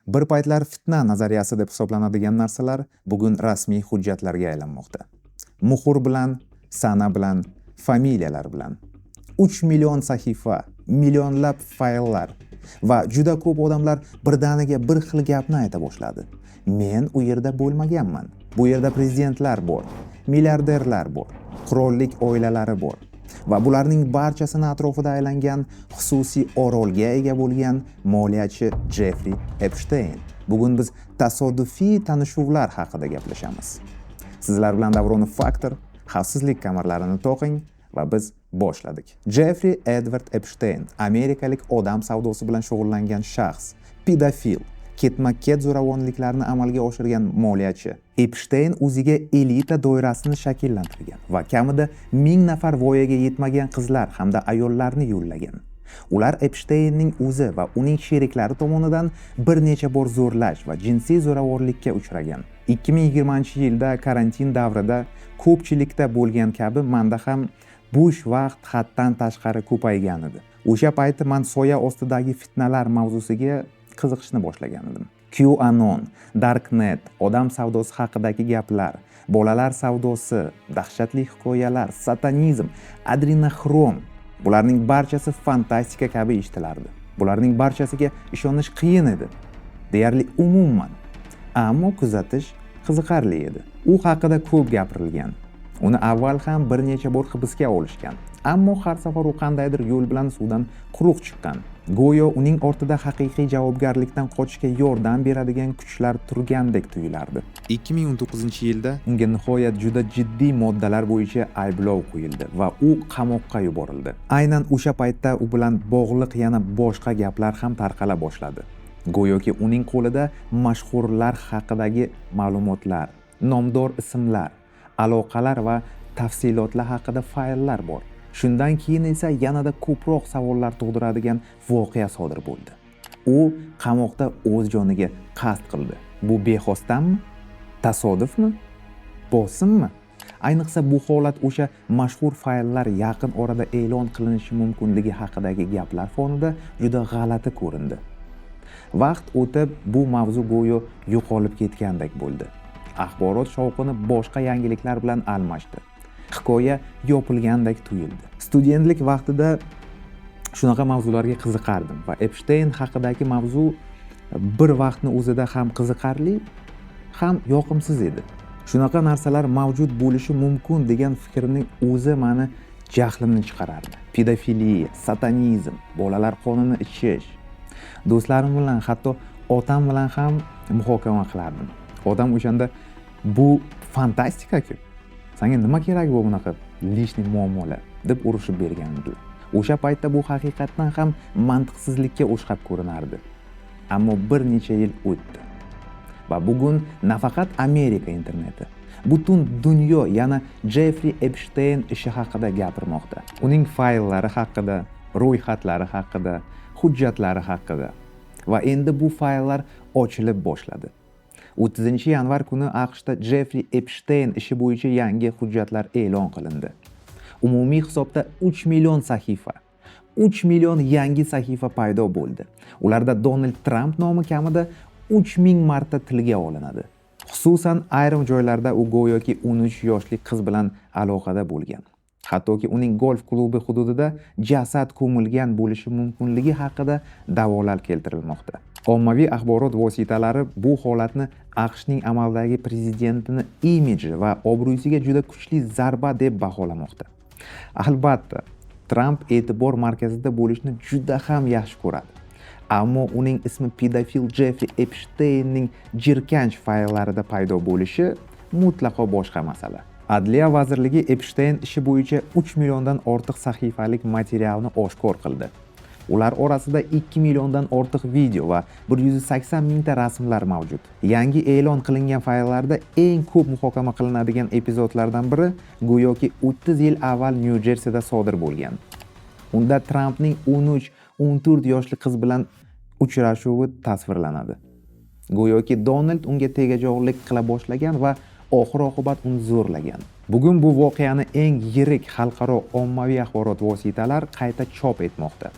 Bir paytlar fitna nazariyasi deb hisoblanadigan narsalar bugun rasmiy hujjatlarga aylanmoqda. Muhr bilan, sana bilan, familiyalar bilan. 3 million sahifa, millionlab fayllar va juda ko'p odamlar birdaniga bir xil gapni ayta boshladi: "Men u yerda bo'lmaganman". Bu yerda prezidentlar bor, milliarderlar bor, qirollik oilalari bor va bularning barchasini atrofida aylangan xususiy orolga ega bo'lgan moliyachi Jeffri Epshteyn. Bugun biz tasodifiy tanishuvlar haqida gaplashamiz. Sizlar bilan Davronov Faktor. Xavfsizlik kamarlarini to'qing va biz boshladik. Jeffri Edvard Epshteyn amerikalik odam savdosi bilan shug'ullangan shaxs, pedofil, ketma ket zo'ravonliklarni amalga oshirgan moliyachi. Epshteyn o'ziga elita doirasini shakllantirgan va kamida 1000 nafar voyaga yetmagan qizlar hamda ayollarni yo'llagan. Ular Epshteynning o'zi va uning sheriklari tomonidan bir necha bor zo'rlash va jinsiy zo'ravonlikka uchragan. 2020 yilda karantin davrida ko'pchilikda bo'lgan kabi manda ham bo'sh vaqt haddan tashqari ko'paygan edi. O'sha payti man soya ostidagi fitnalar mavzusiga qiziqishni boshlagan edim. QAnon, darknet, odam savdosi haqidagi gaplar, bolalar savdosi, dahshatli hikoyalar, satanizm, adrenoxrom – bularning barchasi fantastika kabi eshitilardi. Bularning barchasiga ishonish qiyin edi deyarli umuman, ammo kuzatish qiziqarli edi. U haqida ko'p gapirilgan. Uni avval ham bir necha bor hibsga olishgan, ammo har safar u qandaydir yo'l bilan suvdan quruq chiqqan. Go'yo uning ortida haqiqiy javobgarlikdan qochishga yordam beradigan kuchlar turgandek tuyulardi. 2019 yilda unga nihoyat juda jiddiy moddalar bo'yicha ayblov qo'yildi va u qamoqqa yuborildi. Aynan o'sha paytda u bilan bog'liq yana boshqa gaplar ham tarqala boshladi. Go'yoki uning qo'lida mashhurlar haqidagi ma'lumotlar, nomdor ismlar, aloqalar va tafsilotlar haqida fayllar bor. Shundan keyin esa yanada ko'proq savollar tug'diradigan voqea sodir bo'ldi. U qamoqda o'z joniga qasd qildi. Bu bexosdanmi, tasodifmi, bosimmi? Ayniqsa, bu holat o'sha mashhur fayllar yaqin orada e'lon qilinishi mumkinligi haqidagi gaplar fonida juda g'alati ko'rindi. Vaqt o'tib, bu mavzu go'yo yo'qolib ketgandek bo'ldi. Axborot shovqini boshqa yangiliklar bilan almashdi. Hikoya yopilgandek tuyuldi. Studentlik vaqtida shunaqa mavzularga qiziqardim va Epshteyn haqidagi mavzu bir vaqtni o'zida ham qiziqarli, ham yoqimsiz edi. Shunaqa narsalar mavjud bo'lishi mumkin degan fikrning o'zi mani jahlimni chiqarardi. Pedofiliya, satanizm, bolalar qonini ichish. Do'stlarim bilan, hatto otam bilan ham muhokama qilardim. Otam o'shanda: "Bu fantastika-ku, sanga nima kerak bu bunaqa лишний muammolar?" deb urushib bergan edilar. O'sha paytda bu haqiqatdan ham mantiqsizlikka o'xshab ko'rinardi. Ammo bir necha yil o'tdi va bugun nafaqat Amerika interneti, butun dunyo yana Jeffri Epshteyn ishi haqida gapirmoqda. Uning fayllari haqida, ro'yxatlari haqida, hujjatlari haqida. Va endi bu fayllar ochilib boshladi. 30 yanvar kuni AQShda Jeffri Epshteyn ishi bo'yicha yangi hujjatlar e'lon qilindi. Umumiy hisobda 3 million sahifa, 3 million yangi sahifa paydo bo'ldi. Ularda Donald Tramp nomi kamida 3000 marta tilga olinadi. Xususan, ayrim joylarda u go'yoki 13 yoshli qiz bilan aloqada bo'lgan, hattoki uning golf klubi hududida jasad ko'milgan bo'lishi mumkinligi haqida da'volar keltirilmoqda. Ommaviy axborot vositalari bu holatni AQShning amaldagi prezidentini imidji va obro'siga juda kuchli zarba deb baholamoqda. Albatta, Tramp e'tibor markazida bo'lishni juda ham yaxshi ko'radi, ammo uning ismi pedofil Jeffri Epshteynning jirkanch fayllarida paydo bo'lishi mutlaqo boshqa masala. Adliya vazirligi Epshteyn ishi bo'yicha 3 milliondan ortiq sahifalik materialni oshkor qildi. Ular orasida 2 milliondan ortiq video va 180 mingta rasmlar mavjud. Yangi e'lon qilingan fayllarda eng ko'p muhokama qilinadigan epizodlardan biri go'yoki 30 yil avval Nyu Jersida sodir bo'lgan. Unda Trampning 13-14 yoshli qiz bilan uchrashuvi tasvirlanadi. Go'yoki Donald unga tegajog'lik qila boshlagan va oxir oqibat uni zo'rlagan. Bugun bu voqeani eng yirik xalqaro ommaviy axborot vositalar qayta chop etmoqda.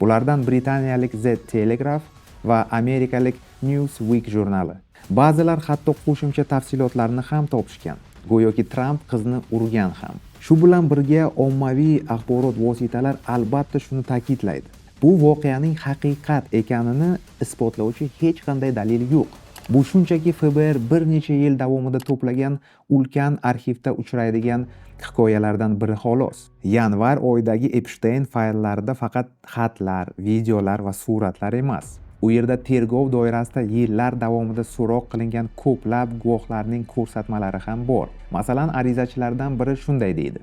Bulardan britaniyalik The Telegraph va amerikalik Newsweek jurnali. Ba'zilar hatto qo'shimcha tafsilotlarni ham topishgan. Go'yoki Tramp qizni urgan ham. Shu bilan birga ommaviy axborot vositalar albatta shuni ta'kidlaydi. Bu voqeaning haqiqat ekanini isbotlovchi hech qanday dalil yo'q. Bu shunchaki FBR bir necha yil davomida to'plagan ulkan arxivda uchraydigan hikoyalardan biri, xolos. Yanvar oyidagi Epshteyn fayllarida faqat xatlar, videolar va suratlar emas. U yerda tergov doirasida yillar davomida so'roq qilingan ko'plab guvohlarning ko'rsatmalari ham bor. Masalan, arizachilardan biri shunday deydi: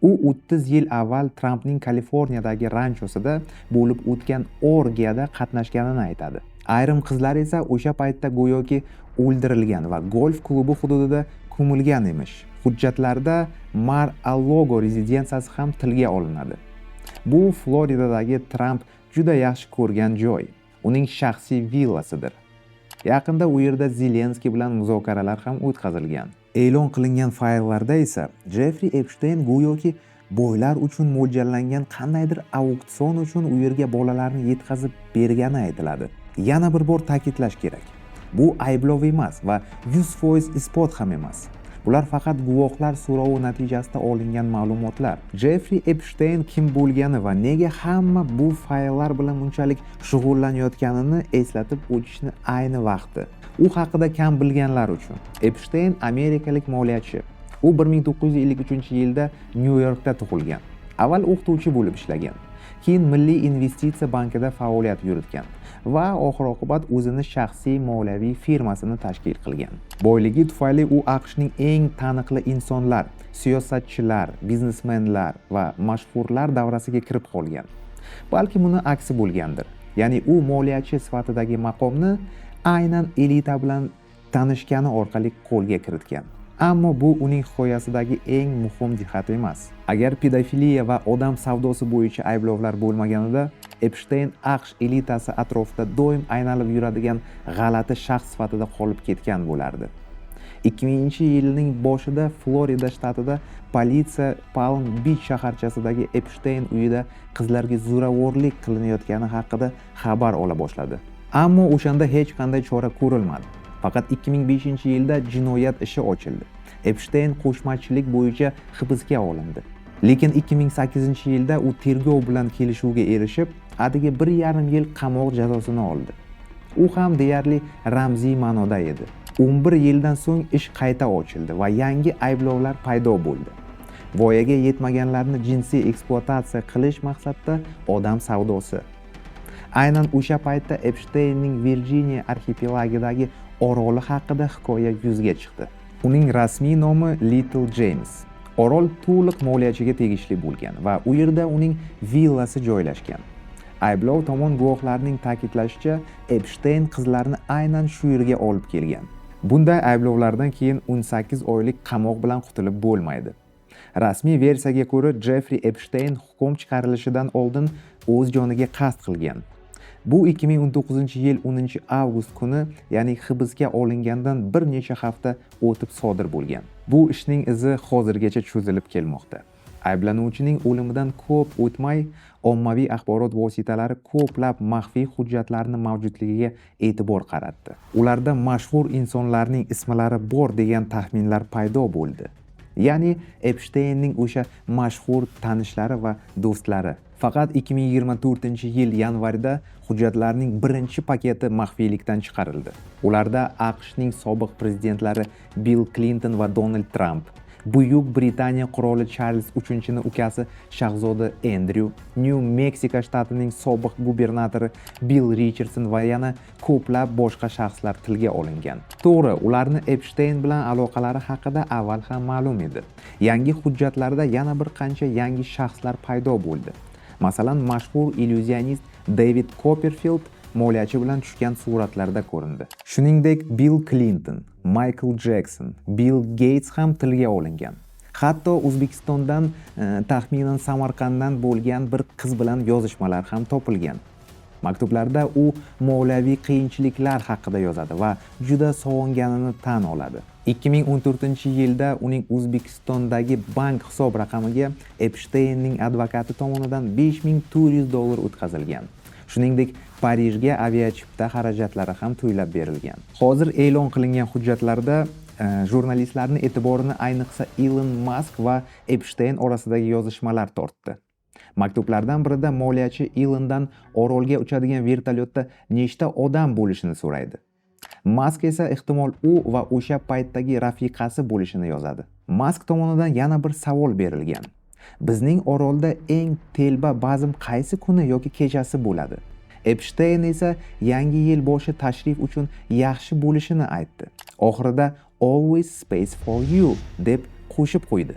U 30 yil avval Trampning Kaliforniyadagi ranchosida bo'lib o'tgan orgiyada qatnashganini aytadi. Ayrim qizlar esa o'sha paytda go'yoki o'ldirilgan va golf klubi hududida ko'milgan emish. Hujjatlarda Mar-a-Lago rezidensiyasi ham tilga olinadi. Bu Floridadagi Tramp juda yaxshi ko'rgan joy. Uning shaxsiy villasidir. Yaqinda u yerda Zelenskiy bilan muzokaralar ham o'tkazilgan. E'lon qilingan fayllarda esa Jeffri Epshteyn go'yoki boylar uchun mo'ljallangan qandaydir auksion uchun u yerga bolalarni yetkazib bergani aytiladi. Yana bir bor ta'kidlash kerak. Bu ayblov emas va 100% isbot ham emas. Bular faqat guvohlar so'rovi natijasida olingan ma'lumotlar. Jeffri Epshteyn kim bo'lgani va nega hamma bu fayllar bilan bunchalik shug'ullanayotganini eslatib o'tishni ayni vaqti. U haqida kam bilganlar uchun. Epshteyn amerikalik moliyachi. U 1953-yilda Nyu-Yorkda tug'ilgan. Avval o'qituvchi bo'lib ishlagan. Keyin Milliy investitsiya bankida faoliyat yuritgan va oxir oqibat o'zini shaxsiy moliyaviy firmasini tashkil qilgan. Boyligi tufayli u AQShning eng taniqli insonlar, siyosatchilar, biznesmenlar va mashhurlar davrasiga kirib qolgan. Balki buni aksi bo'lgandir. Ya'ni u moliyachi sifatidagi maqomni aynan elita bilan tanishgani orqali qo'lga kiritgan. Ammo bu uning hikoyasidagi eng muhim jihat emas. Agar pedofiliya va odam savdosi bo'yicha ayblovlar bo'lmaganida, Epshteyn AQSh elitasi atrofida doim aylanib yuradigan g'alati shaxs sifatida qolib ketgan bo'lardi. 2000-yilning boshida Florida shtatida politsiya Palm Beach shaharchasidagi Epshteyn uyida qizlarga zo'ravorlik qilinayotgani haqida xabar ola boshladi. Ammo o'shanda hech qanday chora ko'rilmadi. Faqat 2005-yilda jinoyat ishi ochildi. Epshteyn qo'shmachilik bo'yicha hibsga olindi. Lekin 2008-yilda u tergov bilan kelishuvga erishib, atigi 1,5 yil qamoq jazosini oldi. U ham deyarli ramziy ma'noda edi. 11 yildan so'ng ish qayta ochildi va yangi ayblovlar paydo bo'ldi. Voyaga yetmaganlarni jinsiy ekspluatatsiya qilish maqsadida odam savdosi. Aynan o'sha paytda Epshteynning Virjiniya arxipelagidagi oroli haqida hikoya yuzga chiqdi. Uning rasmiy nomi Little James. Orol to'liq moliyachiga tegishli bo'lgan va u yerda uning villasi joylashgan. Ayblov tomon guvohlarning ta'kidlashicha, Epshteyn qizlarni aynan shu yerga olib kelgan. Bunday ayblovlardan keyin 18 oylik qamoq bilan qutulib bo'lmaydi. Rasmiy versiyaga ko'ra, Jeffri Epshteyn hukm chiqarilishidan oldin o'z joniga qasd qilgan. Bu 2019-yil 10 avgust kuni, ya'ni hibsga olingandan bir necha hafta o'tib sodir bo'lgan. Bu ishning izi hozirgacha cho'zilib kelmoqda. Ayblanuvchining o'limidan ko'p o'tmay, ommaviy axborot vositalari ko'plab maxfiy hujjatlarni mavjudligiga e'tibor qaratdi. Ularda mashhur insonlarning ismlari bor degan taxminlar paydo bo'ldi. Ya'ni Epshteynning o'sha mashhur tanishlari va do'stlari. Faqat 2024-yil yanvarida hujjatlarning birinchi paketi maxfiylikdan chiqarildi. Ularda AQShning sobiq prezidentlari Bill Klinton va Donald Tramp, Buyuk Britaniya qiroli Charlz III ukasi shahzoda Endryu, Nyu Meksika shtatining sobiq gubernatori Bill Richardson va yana ko'plab boshqa shaxslar tilga olingan. To'g'ri, ularni Epshteyn bilan aloqalari haqida avval ham ma'lum edi. Yangi hujjatlarda yana bir qancha yangi shaxslar paydo bo'ldi. Masalan, mashhur illyuzionist David Copperfield moliyachi bilan tushgan suratlarda ko'rindi. Shuningdek, Bill Klinton, Michael Jackson, Bill Geyts ham tilga olingan. Hatto O'zbekistondan, taxminan Samarqanddan bo'lgan bir qiz bilan yozishmalar ham topilgan. Maktublarda u moliyaviy qiyinchiliklar haqida yozadi va juda sog'inganini tan oladi. 2014-yilda uning O'zbekistondagi bank hisob raqamiga Epshteynning advokati tomonidan 5400 dollar o'tkazilgan. Shuningdek, Parijga aviachipta xarajatlari ham to'lab berilgan. Hozir e'lon qilingan hujjatlarda jurnalistlarni e'tiborini ayniqsa Ilon Mask va Epshteyn orasidagi yozishmalar tortdi. Maktublardan birida moliyachi Ilondan orolga uchadigan vertolyotda nechta odam bo'lishini so'raydi. Mask esa ehtimol u va o'sha paytdagi rafiqasi bo'lishini yozadi. Mask tomonidan yana bir savol berilgan: "Bizning orolda eng telba bazm qaysi kuni yoki kechasi bo'ladi?" Epshteyn esa yangi yil boshi tashrif uchun yaxshi bo'lishini aytdi. Oxirida "Always space for you" deb qo'shib qo'ydi.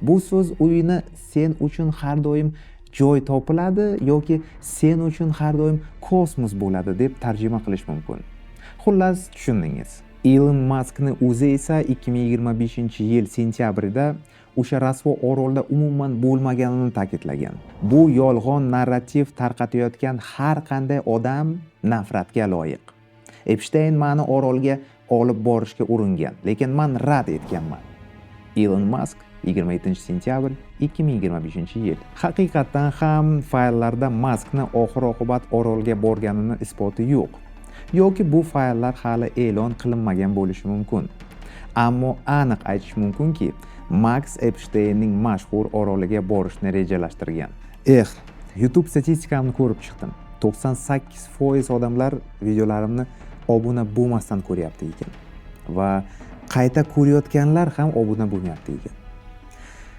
Bu so'z o'yini "sen uchun har doim joy topiladi" yoki "sen uchun har doim kosmos bo'ladi" deb tarjima qilish mumkin. Xullas, tushundingiz. Ilon Maskni o'zi esa 2025 yil sentyabrida o'sha rasvo orolda umuman bo'lmaganini ta'kidlagan. Bu yolg'on narrativ tarqatayotgan har qanday odam nafratga loyiq. "Epshteyn mani orolga olib borishga uringan, lekin man rad etganman." Ilon Mask, 27 sentyabr 2025 yil. Haqiqatdan ham fayllarda Maskni oxir oqibat orolga borganini isboti yo'q yoki bu fayllar hali e'lon qilinmagan bo'lishi mumkin. Ammo aniq aytish mumkinki, Mask Epshteynning mashhur oroliga borishni rejalashtirgan. Eh, YouTube statistikamni ko'rib chiqdim. 98% odamlar videolarimni obuna bo'lmasdan ko'ryapti ekan va qayta ko'rayotganlar ham obuna bo'lmayapti ekan.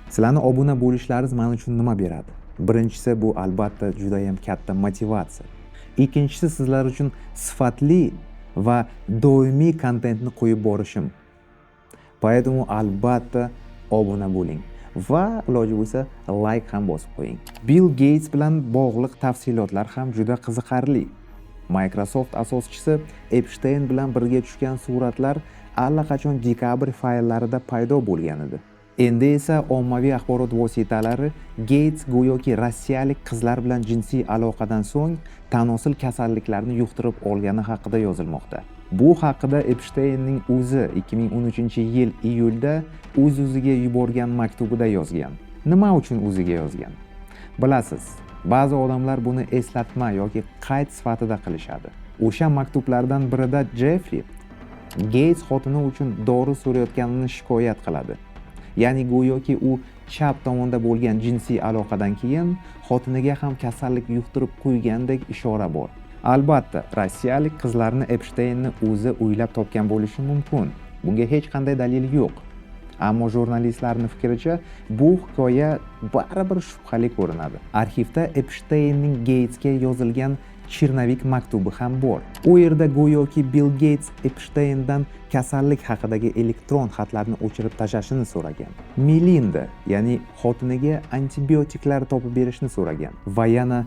Sizlarni obuna bo'lishlaringiz man uchun nima beradi? Birinchisi, bu albatta judayam katta motivatsiya. Ikkinchisi, sizlar uchun sifatli va doimiy kontentni qo'yib borishim. Поэтому albatta obuna bo'ling va iloji bo'lsa layk ham bosib qo'ying. Bill Geyts bilan bog'liq tafsilotlar ham juda qiziqarli. Microsoft asoschisi Epshteyn bilan birga tushgan suratlar allaqachon dekabr fayllarida paydo bo'lgan edi. Endi esa ommaviy axborot vositalari Geyts go'yoki rossiyalik qizlar bilan jinsiy aloqadan so'ng tanosil kasalliklarini yuqtirib olgani haqida yozilmoqda. Bu haqida Epshteynning o'zi 2013 yil iyulda o'z o'ziga yuborgan maktubida yozgan. Nima uchun o'ziga yozgan? Bilasiz, ba'zi odamlar buni eslatma yoki qayd sifatida qilishadi. O'sha maktublardan birida Jeffri Geyts xotini uchun dori so'rayotganini shikoyat qiladi. Ya'ni go'yoki u chap tomonda bo'lgan jinsiy aloqadan keyin xotiniga ham kasallik yuqtirib qo'ygandek ishora bor. Albatta, rossiyalik qizlarni Epshteynni o'zi o'ylab topgan bo'lishi mumkin. Bunga hech qanday dalil yo'q. Ammo jurnalistlarning fikricha, bu hikoya baribir shubhali ko'rinadi. Arxivda Epshteynning Geytsga yozilgan черновик maktubi ham bor. U yerda go'yoki Bill Geyts Epshteyndan kasallik haqidagi elektron xatlarni o'chirib tashlashini so'ragan. Melinda, ya'ni xotiniga antibiotiklar topib berishni so'ragan va yana,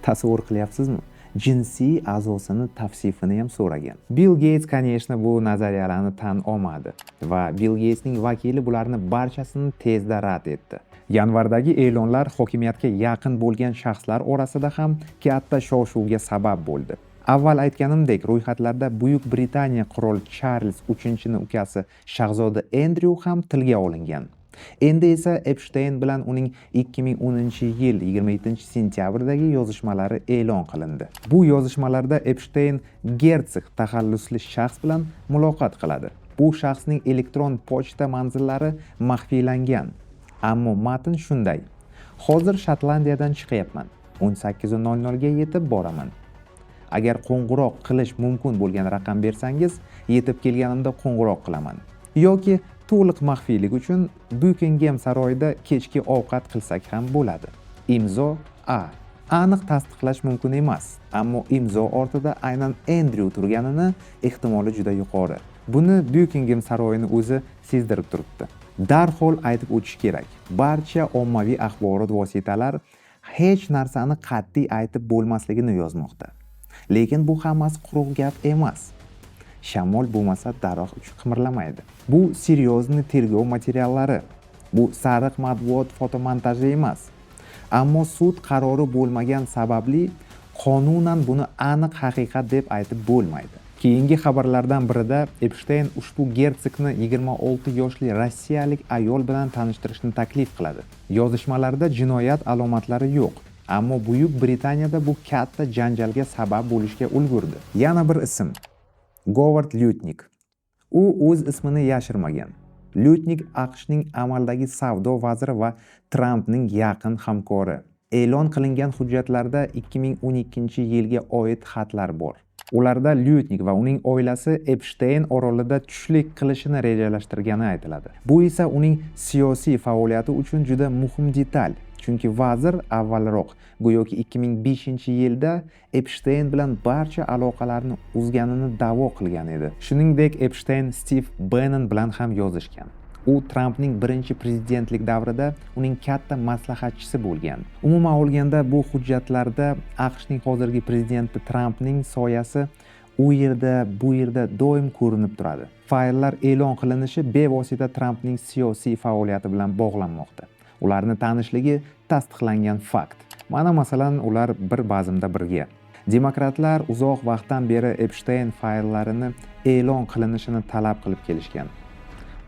tasavvur qilyapsizmi, jinsiy a'zosini tavsifini ham so'ragan. Bill Geyts, конечно, bu nazariyalarni tan olmadi va Bill Geytsning vakili bularni barchasini tezda rad etdi. Yanvardagi e'lonlar hokimiyatga yaqin bo'lgan shaxslar orasida ham katta shov-shuvga sabab bo'ldi. Avval aytganimdek, ro'yxatlarda Buyuk Britaniya qiroli Charlz 3 ukasi shahzoda Endryu ham tilga olingan. Endi esa Epshteyn bilan uning 2010 yil 27 sentyabrdagi yozishmalari e'lon qilindi. Bu yozishmalarda Epshteyn Gertsog taxallusli shaxs bilan muloqot qiladi. Bu shaxsning elektron pochta manzillari maxfiylangan. Ammo matn shunday: "Hozir Shotlandiyadan chiqyapman. 18:00 ga yetib boraman. Agar qo'ng'iroq qilish mumkin bo'lgan raqam bersangiz, yetib kelganimda qo'ng'iroq qilaman. Yoki to'liq maxfiylik uchun Bukingem saroyida kechki ovqat qilsak ham bo'ladi. Imzo A." Aniq tasdiqlash mumkin emas, ammo imzo ortida aynan Endryu turganini ehtimoli juda yuqori. Buni Bukingem saroyini o'zi sezdirib turibdi. Darhol aytib o'tish kerak, barcha ommaviy axborot vositalar hech narsani qat'iy aytib bo'lmasligini yozmoqda. Lekin bu hammasi quruq gap emas. Shamol bo'lmasa, daraxt uchi qimirlamaydi. Bu серьезный tergov materiallari. Bu sariq matbuot fotomontaji emas. Ammo sud qarori bo'lmagan sababli qonunan buni aniq haqiqat deb aytib bo'lmaydi. Keyingi xabarlardan birida Epshteyn ushbu gersogni 26 yoshli rossiyalik ayol bilan tanishtirishni taklif qiladi. Yozishmalarda jinoyat alomatlari yo'q. Ammo Buyuk Britaniyada bu katta janjalga sabab bo'lishga ulgurdi. Yana bir ism: Govard Lyutnik. U o'z ismini yashirmagan. Lyutnik AQShning amaldagi savdo vaziri va Trampning yaqin hamkori. E'lon qilingan hujjatlarda 2012 yilga oid xatlar bor. Ularda Lyutnik va uning oilasi Epshteyn orolida tushlik qilishini rejalashtirgani aytiladi. Bu esa uning siyosiy faoliyati uchun juda muhim detal, chunki vazir avvalroq, go'yoki 2005 yilda Epshteyn bilan barcha aloqalarni uzganini da'vo qilgan edi. Shuningdek, Epshteyn Stiv Bannon bilan ham yozishgan. U Trampning birinchi prezidentlik davrida uning katta maslahatchisi bo'lgan. Umuman olganda, bu hujjatlarda AQShning hozirgi prezidenti Trampning soyasi u yerda, bu yerda doim ko'rinib turadi. Fayllar e'lon qilinishi bevosita Trampning siyosiy faoliyati bilan bog'lanmoqda. Ularni tanishligi tasdiqlangan fakt. Mana, masalan, ular bir bazmda birga. Demokratlar uzoq vaqtdan beri Epshteyn fayllarini e'lon qilinishini talab qilib kelishgan.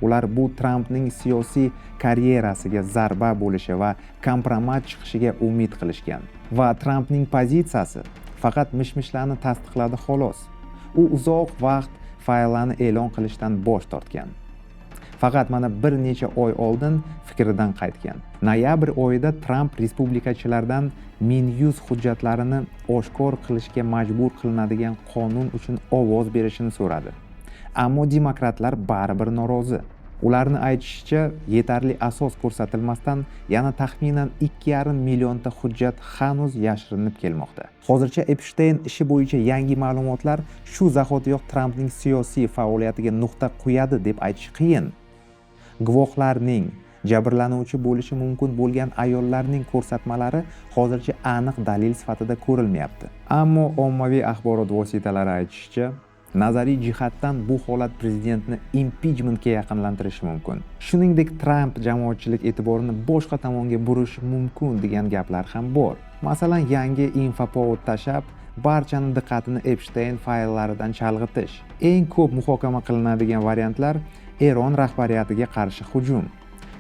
Ular bu Trampning siyosiy karyerasiga zarba bo'lishi va kompromat chiqishiga umid qilishgan. Va Trampning pozitsiyasi faqat mish-mishlarni tasdiqladi, xolos. U uzoq vaqt fayllarni e'lon qilishdan bosh tortgan. Faqat mana bir necha oy oldin fikridan qaytgan. Noyabr oyida Tramp respublikachilardan 1100 hujjatlarini oshkor qilishga majbur qilinadigan qonun uchun ovoz berishini so'radi. Ammo demokratlar baribir norozi. Ularni aytishicha, yetarli asos ko'rsatilmasdan yana taxminan 2,5 millionta hujjat hanuz yashirinib kelmoqda. Hozircha Epshteyn ishi bo'yicha yangi ma'lumotlar shu zahotiyoq Trampning siyosiy faoliyatiga nuqta qo'yadi deb aytish qiyin. Guvohlarning, jabrlanuvchi bo'lishi mumkin bo'lgan ayollarning ko'rsatmalari hozircha aniq dalil sifatida ko'rilmayapti. Ammo ommaviy axborot vositalari aytishicha, nazariy jihatdan bu holat prezidentni impichmentga yaqinlantirishi mumkin. Shuningdek, Tramp jamoatchilik e'tiborini boshqa tomonga burishi mumkin degan gaplar ham bor. Masalan, yangi инфоповод tashlab, barchani diqqatini Epshteyn fayllaridan chalg'itish. Eng ko'p muhokama qilinadigan variantlar: Eron rahbariyatiga qarshi hujum,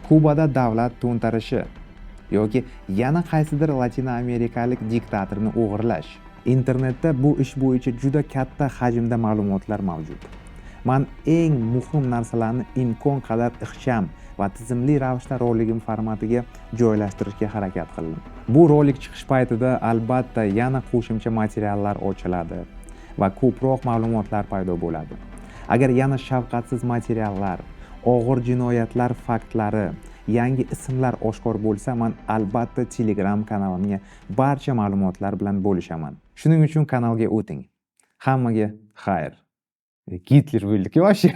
Kubada davlat to'ntarishi yoki yana qaysidir Latin amerikalik diktatorni o'g'irlash. Internetda bu ish bo'yicha juda katta hajmda ma'lumotlar mavjud. Man eng muhim narsalarni imkon qadar ixcham va tizimli ravishda roligim formatiga joylashtirishga harakat qildim. Bu rolik chiqish paytida, albatta, yana qo'shimcha materiallar ochiladi va ko'proq ma'lumotlar paydo bo'ladi. Agar yana shafqatsiz materiallar, og'ir jinoyatlar faktlari, yangi ismlar oshkor bo'lsa, man albatta Telegram kanalimga barcha ma'lumotlar bilan bo'lishaman. Shuning uchun kanalga o'ting. Hammaga xayr. Gitler bo'ldik вообще.